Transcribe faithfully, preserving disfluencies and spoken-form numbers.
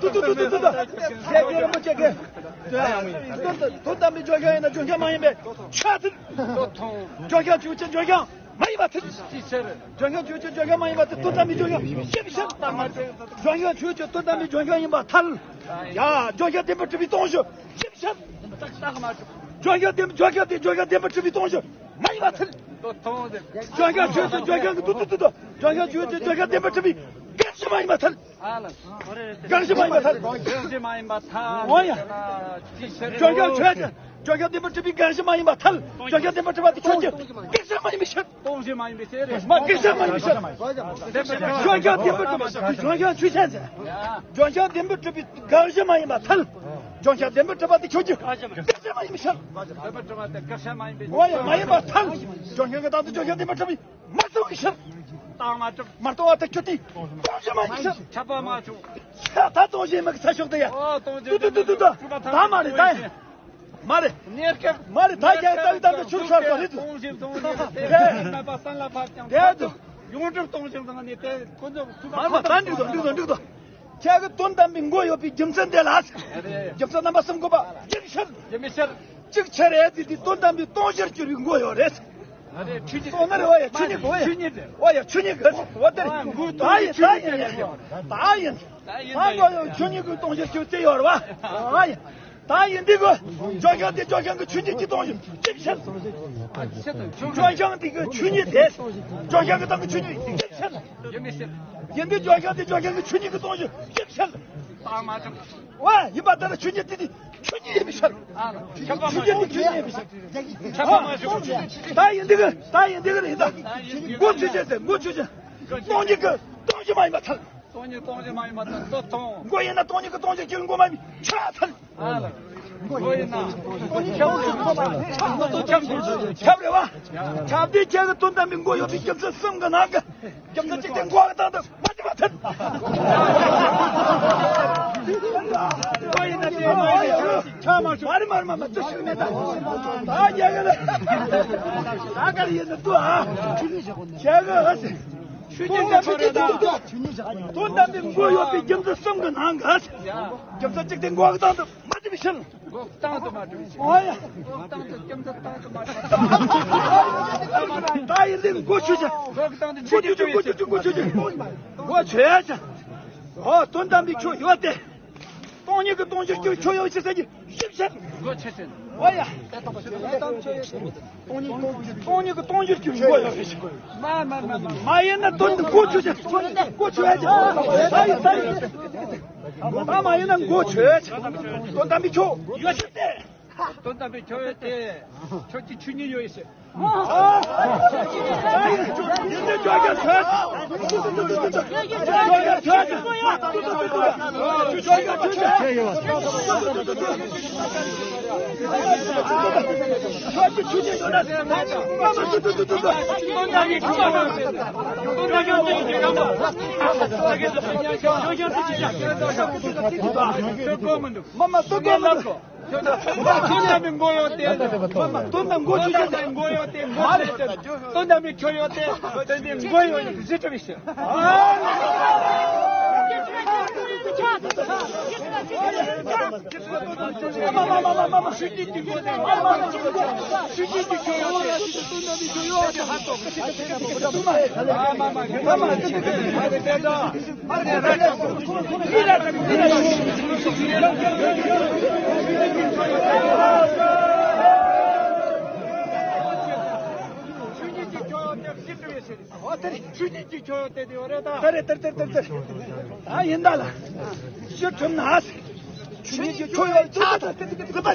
ཏུ་ཏུ་ཏུ་ཏུ་ཏུ། ཁྱེད་ཀྱིས་རིན་པོ་ཆེ་གིས། དོན་དམ་པའི་ལྗོན་ཤིང་ཡིན་ན་ལྗོན་ཤིང་མ་ཡིན་པའི་ཆོས་ཐལ། ལྗོན་ཤིང་ཆོས་ཅན་ལྗོན་ཤིང་མ་ཡིན་པ་ཐལ། ལྗོན་ཤིང་ཆོས་ཅན་ལྗོན་ཤིང་མ་ཡིན་པ་ཐལ། དོན་དམ་པའི་ལྗོན་ཤིང་ཞིབ་ཤར། ལྗོན་ཤིང་ཆོས་ཅན་དོན་དམ་པའི་ལྗོན་ཤིང་ཡིན་པ་ཐལ། ཡ། ལྗོན་ཤིང་བདེན་པར་གྲུབ་པའི་སྟོང་གཞི་ཞིབ་ཤར། ལྗོན་ཤིང་བདེན། ལྗོན་ཤིང་བདེན། ལྗོན་ཤིང་བདེན་པར་གྲུབ་པའི་སྟོང་གཞི་མ་ཡིན་པ་ཐལ། ལྗོན་ཤིང་ཆོས་ཅན་ལྗོན་ཤིང་གི་ཏུ་ཏུ་ཏུ་ཏུ། ལྗོན་ཤིང་ཆོས་ཅན་ལྗོན་ཤིང་བདེན་པར་གྲུབ་པའི་གང་ཞིག་མ་ཡིན་པ་ཐལ། གང་ཞིག་མ་ཡིན་པ་ཐལ། གང་ཞིག་མ་ཡིན་པ་ཐལ། འོ་ཡ། ཅི་ཕྱིར། ལྗོན་ཤིང་ཆོས་ཅན། ལྗོན་ཤིང་བདེན་པར་གྲུབ་པའི་གང་ཞིག་མ་ཡིན་པ་ཐལ། ལྗོན་ཤིང་བདེན་པར་གྲུབ་པ་དེ་ཁྱོད་ཀྱི་གང་ཞིག་མ་ཡིན་པའི་ཕྱིར། སྟོང་གཞི་མ་ཡིན་པའི་ཕྱིར། མ་གང་ཞིག་མ་ཡིན་པའི་ཕྱིར། ལྗོན་ཤིང་བདེན་པར་གྲུབ་པ། ལྗོན་ཤིང་ཆོས་ཅན་ཟེར། ལྗོན་ཤིང་བདེན་པར་གྲུབ་པའི་གང་ཞིག་མ་ཡིན་པ་ཐལ། ལྗོན་ཤིང་བདེན་པར་གྲུབ་པ་དེ་ཁྱོད་ཀྱི་གང་ཞིག་མ་ཡིན་པའི་ཕྱིར། འོ་ཡ། མ་ཡིན་པ་ཐལ། ལྗོན་ཤིང་གི་དང་དུ་ལྗོན་ཤིང་བདེན་པར་གྲུབ་པའི་མ་སྟོང་གི་ཕྱིར། རྟགས་མ་གྲུབ། མ་སྟོང་བ་དེ་ཁྱོད་དེ་སྟོང་གཞི་མ་ཡིན་ཕྱིར། ཁྱབ་པ་མ་བྱུང་། ད་སྟོང་གཞི་མ་གི་ཚ་ཤོག་དེ་ཡ། ཨོ། སྟོང་གཞི། ཏུ་ཏུ་ཏུ་ཏུ་ཏུ། ད་མ་རེད་ད། མ་རེད། གནས་སྐབས། མ་རེད་ད། རྒྱལ་ཏང་ཏང་དུ་ཆུར་ཤར་བ་རེད། སྟོང་གཞི་སྟོང་གཞི་དེ་མེད་པ་གསལ་ལ་ཕབ་ཀྱང་། དེ་དུ། ཡོངས་གྲུབ་སྟོང་གཞི་ཚང་ནས་དེ་ཁོ་ཚོ་ཐུབ་པ། མ་མ་ད་འགྲིག་འདུག་འགྲིག་འདུག་འགྲིག་འདུག་ཁྱེད་ཀྱི་དོན་དམ་པའི་མགོ་ཡོད་པའི་རྒྱུ་མཚན་དེ་ལ། རེད། རྒྱུ་མཚན་རྣམ་པ་གསུམ་དགོས་པ། རྒྱུ་མཚན། རྒྱུ་མཚན། གཅིག་ཆ་རེད་དེ། དེ་དོན་དམ་པའི་སྟོང་གཞིར་གྱུར་པའི་མགོ་ཡོད་རེད། ཨ་རེ། ཆོས་ཉིད། སོང་ན་རེ་བ་ཡ། ཆོས་ཉིད་གོ་ཡ། ཆོས་ཉིད་རེད། བ་ཡ། ཆོས་ཉིད་གོ་བ་དེ་རེད། མགོ་ད་ཡིན་ད་ཡིན་ཡིན་ཡིན་ད་ཡིན། ད་མགོ་ཡང་ཆོས་ཉིད་ཀྱི་སྟོང་གཞིར་གྱུར་ཏེ་ཡོད་རེད་བ། ཨ་ཡིན། ད་ཡིན་འདི་གོ། ལྗོན་ཤིང་དེ་ལྗོན་ཤིང་གི་ཆོས་ཉིད་ཀྱི་སྟོང་གཞི་ཅིག་བཤད། ལྗོན་ཤིང་དེ་གི་ཆོས་ཉིད་དེ། ལྗོན་ཤིང་གི་སྟེང་གི་ཆོས་ཉིད་ཅིག་བཤད། ཡིན་འདི་ལྗོན་ཤིང་དེ་ལྗོན་ཤིང་གི་ཆོས་ཉིད་ཀྱི་སྟོང་གཞི་ཅིག་བཤད། བ། ཡིན་པ་ལྟར་ཆོས་ཉིད་དེ་ནི་ཆོས་ཉིད་ཡིན་པའི་ཕྱིར། ཆོས་ཉིད་དེ་ཆོས་ཉིད་ཡིན་པའི་ཕྱིར། ད་ཡིན་འདི་གི་ད་ཡིན་འདི་གི་རེད་ད། མགོ་ཆོས་ཅན་ཟེར། མགོ་ཆོས་ཅན། སྟོང་ཉིད་ཀྱི་སྟོང་གཞི་མ་ཡིན་པ་ཐལ། སྟོང་ཉིད་སྟོང་གཞི་མ་ཡིན་པ་ཐལ། མགོ་ཡིན་ན་སྟོང་ཉིད་ཀྱི་སྟོང་གཞིར་གྱུར་མགོ་མ་ཡིན་ཕྱིར་ཐལ། མགོ་ཡིན་ན་ཁྱབ་རེད་བ། ཁྱབ་སྟེ་ཁྱེད་ཀྱི་དོན་དམ་པའི་མགོ་ཡོད་པའི་རྒྱུ་མཚན་གསུམ་གྱི་ནང་གི་རྒྱུ་མཚན་གཅིག་དེ་མགོ་གི་སྟེང་དུ་མ་བརྟེན་པ་ཐལ། མགོ་ཡིན་ན་དེ་མ་ཡིན་ཁྱབ་མ་བྱུང་། མ་རེད་མ་རེད་མ་རེད། དེ་ཞིག་མེད་ད། ད་རྒྱ་གི་ལ་ད་ག་རེ་ཡིན་ན་ཏུ་ཨ། རྒྱ་གི་ཨ་ཟེར། ཆོས་ཉིད་དེ་མ་རེད་ད། དོན་དམ་པའི་མགོ་ཡོད་པའི་རྒྱུ་མཚན་གསུམ་གྱི་ནང་གི་རྒྱུ་མཚན་གཅིག་དེ་མགོ་གི་སྟེང་དུ་མ་བརྟེན་པའི་ཕྱིར། མགོ་སྟེང་དུ་མ་བརྟེན་པའི་ཕྱིར། ཨོ་ཡ། མགོ་སྟེང་དུ་རྒྱུ་མཚན་སྟེང་དུ་མ་བརྟེན། ད་ཡིན་དུས་མགོ་ཆོས་ཅན། མགོ་གི་སྟེང་དུ་མགོ་ཆོས་ཅན་མགོ་ཆོས་ཅན་མགོ་ཆོས་ཅན། མགོ་ཆོས་ཅན། ཨོ་དོན་དམ་པའི་ཆོས་ཡོད་དེ། སྟོང་ཉིད་ཀྱི་སྟོང་གཞིར་གྱུར་ཆོས་ཡོད་ཅེས་ཟེར་གྱི་ཞིབ་བཤད། མགོ་ཆོས་ཅན། ཨོ་ཡ། སྟོང་ཉིད་སྟོང་ཉིད་ཀྱི་སྟོང་གཞིར་གྱུར་མགོ་ཡོད་རེད། མ་མ་མ་མ། མ་ཡིན་ན་དོན་དུ་མགོ་ཆོས་ཅན། མགོ་ཆོས་ཅན། ད་ཡིན་ད་ཡིན། ད་མ་ཡིན་ན་མགོ་ཆོས་ཅན། དོན་དམ་པའི་ཆོས་ཡོད་ཅེས་ཏེ། དོན་དམ་པའི་ཆོས་ཡོད་དེ། ཁྱོད་ཀྱི་ཆོས་ཉིད་ཡོད་ཟེར། མ་མ་སྟོན་པ་མི་འགོ་ཡོད་དེ། མ་མ་སྟོན་པ་མགོ་ཡོད་དེ། མགོ་ཡོད་དེ། མགོ་ཡོད་དེ། སྟོན་པ་མི་ཁྱོད་ཡོད་དེ། སྟོན་པའི་མགོ་ཡོད་དེ། གཞི་གྲུབ་ཤི། མ་མ་མ་མ་མ་མ། ཆོས་ཉིད་ཀྱི་ཁྱོད་ཡོད་དེ། ཆོས་ཉིད་ཀྱི་ཁྱོད་ཡོད་དེ། སྟོན་པ་མི་ཁྱོད་ཡོད་དེ། ཧ་ཏོ། མ་མ་མ་མ། ཨོ་དེ་རེད། ཆོས་ཉིད་ཀྱི་ཁྱོད་ཡོད་དེ་དེ་ཡོད་རེད་ད། དེ་རེད་དེ་རེད་དེ་རེད་དེ་རེད། ད་ཡིན་ད་ལ། ཞི་ཁྲིམས་ན། ཆོས་ཉིད་ཀྱི་ཁྱོད་ཡོད་དེ་དེ་དེ་དེ་དེ་དེ།